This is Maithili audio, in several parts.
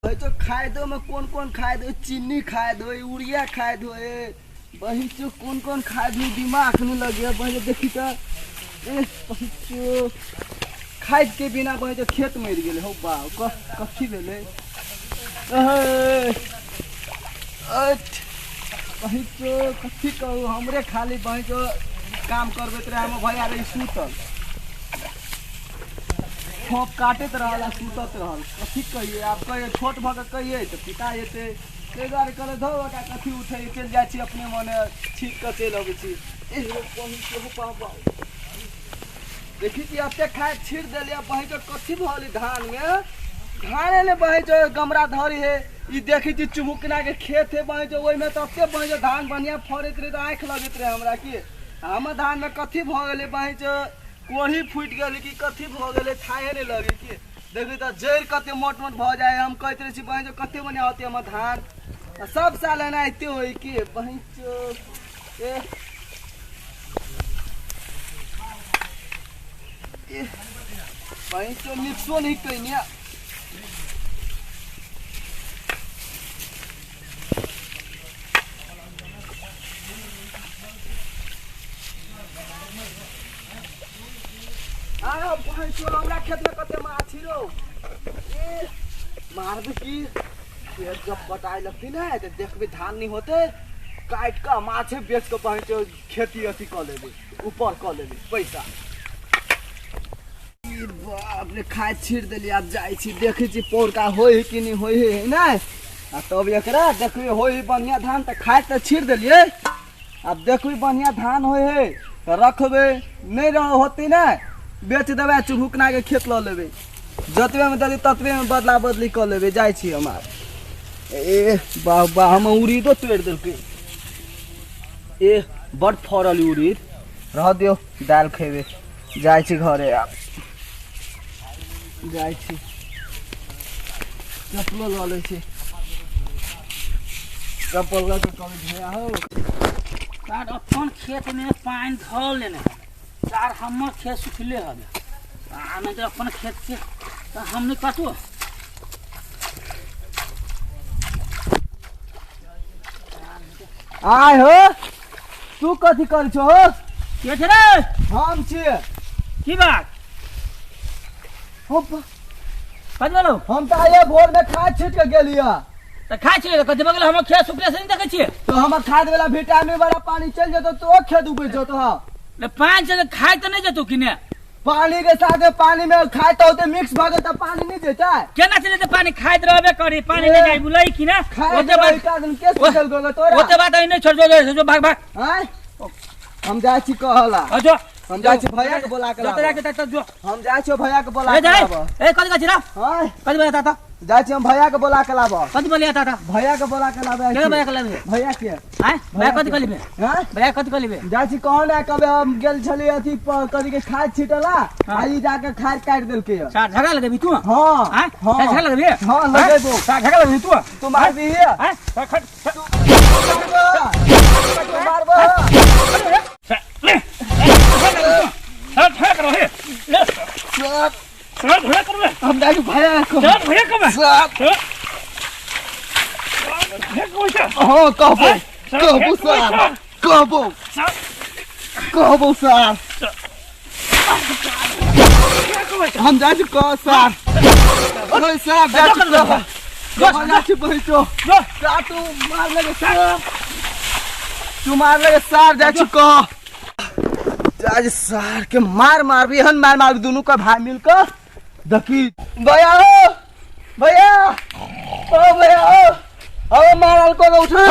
तो खाद में कोन कोन खाद होइ, चीनी खाद होइ, यूरिया खाद होइ, बहिचो कोन कोन खाद होइ, दिमाग नहीं लगे। बहिचो देखी तो ए बहिचो खाद के बिना बहिचो खेत मरि गेलै। हौ बा कथी भेलै? बहिचो कथी कहू, हमरे खाली बहिचो काम करबैत रहे, हमर भैया रही सुतल, खोप काटैत रहल आ सुतत रहल। कथी कहियै आब, कहियै छोट भऽ कऽ कहियै तऽ पिता जेतै, ताहि दुआरे कहलै धौ ओकरा कथी उठै, चलि जाइ छी अपने मने छीट कऽ चलि अबै छी। देखी छी एते खाद छीट देलियै बहिचो कथी भऽ गेलै धानमे, धाने ने बहिचो गमरा धरी है। ई देखै छी चुमुकना के खेत है बहिचो, ओहिमे तऽ एते बहिचो धान बढ़िआँ फड़ैत रहै तऽ आँखि लगैत रहै हमरा कि हमर धानमे कथी भऽ गेलै, बहिचो कोढ़ी फूटि गेलै कि कथी भऽ गेलै, थाहे नहि लगै कि। देखी तऽ जड़ि कते मोट मोट भऽ जाइ है। हम कहैत रहै छी बहिचो कते बढ़िआँ होतै हमर धान, आ सब साल एनाहिते होइ कि बहिचो। ए ए बहिचो मिक्सो नहीं कैने। आयो बहिचो हमरा खेत में कते माछी रो, ए मारबे की खेत जब कटाइ लगती ने तऽ देखबे धान नहीं होते, काटि कऽ माछे बेच कऽ बहिचो खेती अथी कऽ लेबै, ऊपर कऽ लेबै पैसा। ई बाप रे, खाद छीट देलियै, आब जाइ छी देखै छी पौरका होइ है कि नहि होइ है ने, आ तब एकरा देखबै होइ है बढ़िआँ धान तऽ खाद तऽ छीट देलियै, आब देखबै बढ़िआँ धान होइ है तऽ रखबै, नहि रह होतै ने बेच देबै, चुभुकनाके खेत लऽ लेबै, जतबेमे देली ततबेमे बदला बदली कऽ लेबै। जाइ छी हम आब। ए वाह वाह, हम उड़ीदो तोड़ि देलकै, ए बड फड़ल उड़ीद, रह दियौ दालि खेबै। जाइ छी घरे, आब जाइ छी, चप्पलो लऽ लै छी, चप्पल लऽ कऽ कहबै भैया हौ। सार अपन खेत में पानि धऽ लेने हवे, सार हमर खेत सुखले हवे, आ नहि तऽ अपन खेत के तऽ हम नहि काटू। आय हो, तू कथी करै छौ हो? के छै रे? हम छियै। की बात? हो कथी भेलौ? हम तऽ आइए भोर में खाद छीट के गेलियै। तऽ खाइ छियै कथी भऽ गेलै? हमर खेत सुखले से नहि देखै छियै? तो हमर खाद वाला विटामिन वाला पानी चलि जेतौ तो ओ खेत उगै जेतौ। हँ ले पानि छै तऽ खाइ तऽ नहि जेतौ कि ने? पानी के साथ में पानी में खाए तो होते मिक्स भऽ गेल तऽ पानी नहीं जेतै। केना चलि जेतै पानी? खाइत रहबे करी, पानी नहि जाइ बुलै कि ने? खाए ओते बात एक आदमी के सुतल गेल तोरा? ओते बात नहीं छोड़, जो जो भाग भाग। आँय हम जाइ छी कहला। जो हम जाइ छी भैया के बोला के जो लाबऽ। जाके तक जो। हम जाइ छी भैया के बोला ए के जाय लाबऽ। ए कथि कथि रा? आँय कथि बोला ताता? जाइ छी हम भैया के बोला के लाबऽ। कथि बोलिया ताता? भैया के बोला के लाबऽ। के भैया के लाबे? भैया के। आँय भैया कथि कहलिबे? आँय भैया कथि कहलिबे? जाइ छी कहो ना, कबे हम गेल छलियै अथी कथी के खाद छिटला, हाँ। आ ई जाके खाद काटि देलकै। सार झगड़ा लगेबी तू? हाँ। आँय हाँ। झगड़ा लगेबी? हाँ लगेबो। सार झगड़ा लगेबी तू? तू मारबी? आँय खट तू मारबो। हम जाइ छी भैया के। हाँ कहबो, कहबो सार, कहबो, कहबो सार। हम जाइ छी कह सार, ओए सार जाइ छी कह, हम जाइ छी बहिचो सार, तू मार लगे सार, तू मार लगे सार, जाइ छी कह, आज सार के मार मारबी, हन मार मारबी दुनू का भाई मिल के। देखी भैया हो, भैया ओ भैया हो, अब मारल को उठा।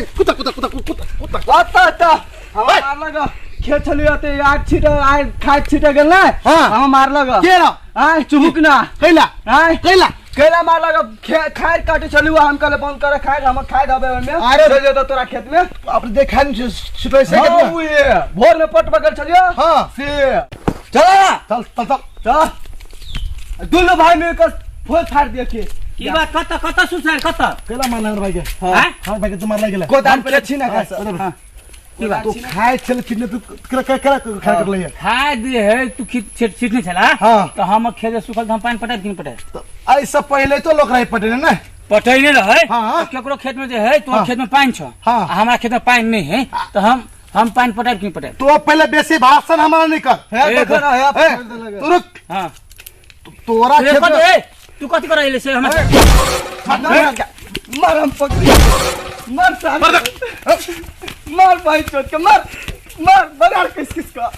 कुत्ता कुत्ता कुत्ता कुत्ता कुत्ता। अत्ता अत्ता हम मार लगा खेत छलियो ते आग छिट आग खाद छिट गेल ना। हाँ। हम मार लगा के रह? आय चुबुक ना। कैला? आय कैला? कैला मार लगा, खाद काटे छलियो, हम कहले बंद करे खाद, हम खाद हबे ओय में। अरे चल जेतो तोरा खेत में। अपने देखा नहीं छिटै से हाँ, खेत में। उहे। भोर में पट पकड़ छलियो। हाँ। से। चल। चल, चल, चल। चल। दुनू भाई मिलकर फूल फाड़ दिए के। की बात? कत कत सुसार कत? कैला मारला हमर भाई के? हाँ। आँय? हमर भाई के तो मारला गेला। गोदाम पे छी ना हाँ, का? गोदाम पे। हाँ। की बात तू खाए छल छिने तू केना केना खाए कर लइए खाए दे है तू खेत छीटने छला। हाँ। तो हम खेत सुखल तो हम पानि पटाए कि पटाए? तो ऐसा पहले तो लोग रहे पटेने ना पटैने रहे। हाँ। तो केकरो खेत में जे है तोहर हाँ। खेत में पानि छ। हाँ। आ हमरा खेत में पानि नहीं है तो हम पानि पटाए कि पटाए? तो पहले बेसी भाषण हमारा नहीं कर। हे देखो ना हे ए, तू रुक। हां तोरा तू खेत कथी में ए, तू कथी करैले से हमरा? मार हम पकड़ी मार साल मार भाई चोट के मार मार बाजार किस किस का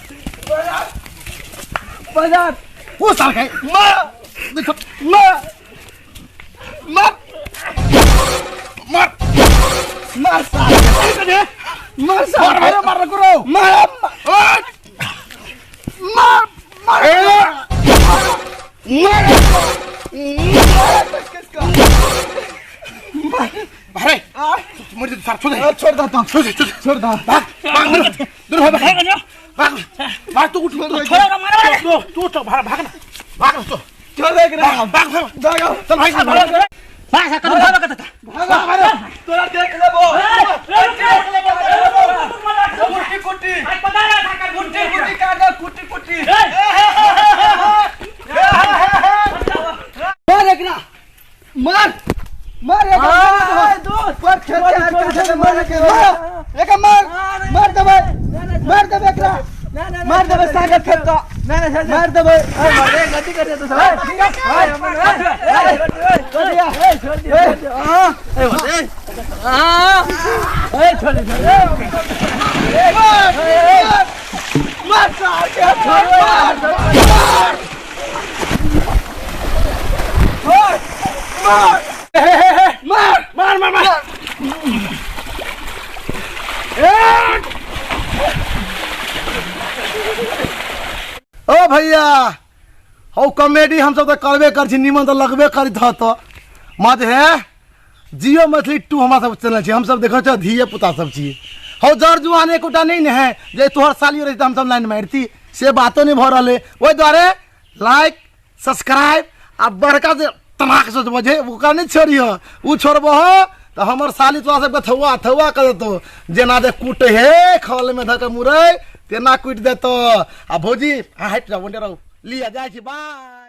बाजार बाजार वो साल के मार मार मार मार मार साल मार साल मार मार करो मार मार मार मार मार किस का अरे मुझे सर छोड़ दे। छोड़ दो छोड़ दे छोड़ छोड़ दो भाग भाग दूर भाग भाग जो भाग भाग तू उठ छोड़ो ना मारो। तू तू उठ भाग भाग ना भाग तू छोड़ दे भाग भाग भाग भागो चल भाग भाग भाग सा कदम भाग कत भागो तोरा देख लेबो कुट्टी कुट्टी कुट्टी कुट्टी काट दो कुट्टी कुट्टी मार एकरा मार मार एकरा दोस्त पर खेत के मार के मार एकरा मार मार देबै मार देबै एकरा मार देबै सागर खेत का मार देबै गलती कर दे तो साहब। छोड़ दिया हां मार साल के मार मार मार मार मार मार मार ओ भैया हौ कॉमेडी हम सब तो करबे कर छी निमन तो लगबे करी थ तो मत है जियो मैथिली 2 हमरा सब चैनल छी हम सब देखै छ धिये पुता सब छी हौ जर जुआन एकोटा नहीं ने है जे तोहर सालियो रही त हम सब लाइन मारती से बातो नहीं भऽ रहल है। ओहि दुआरे लाइक सब्सक्राइब आ बड़का जे तमाक से बजे ओकरा नहीं छोड़ियो उ छोड़बो हो तो हमर साली तोरा सबके थौआ थौआ कर देतो जेना जे कूटे हे खल में धके मुरै तेना कूटि देतो। आ भौजी हटि जाओ, ओने रहू, लिअ जाइ छी, बाय।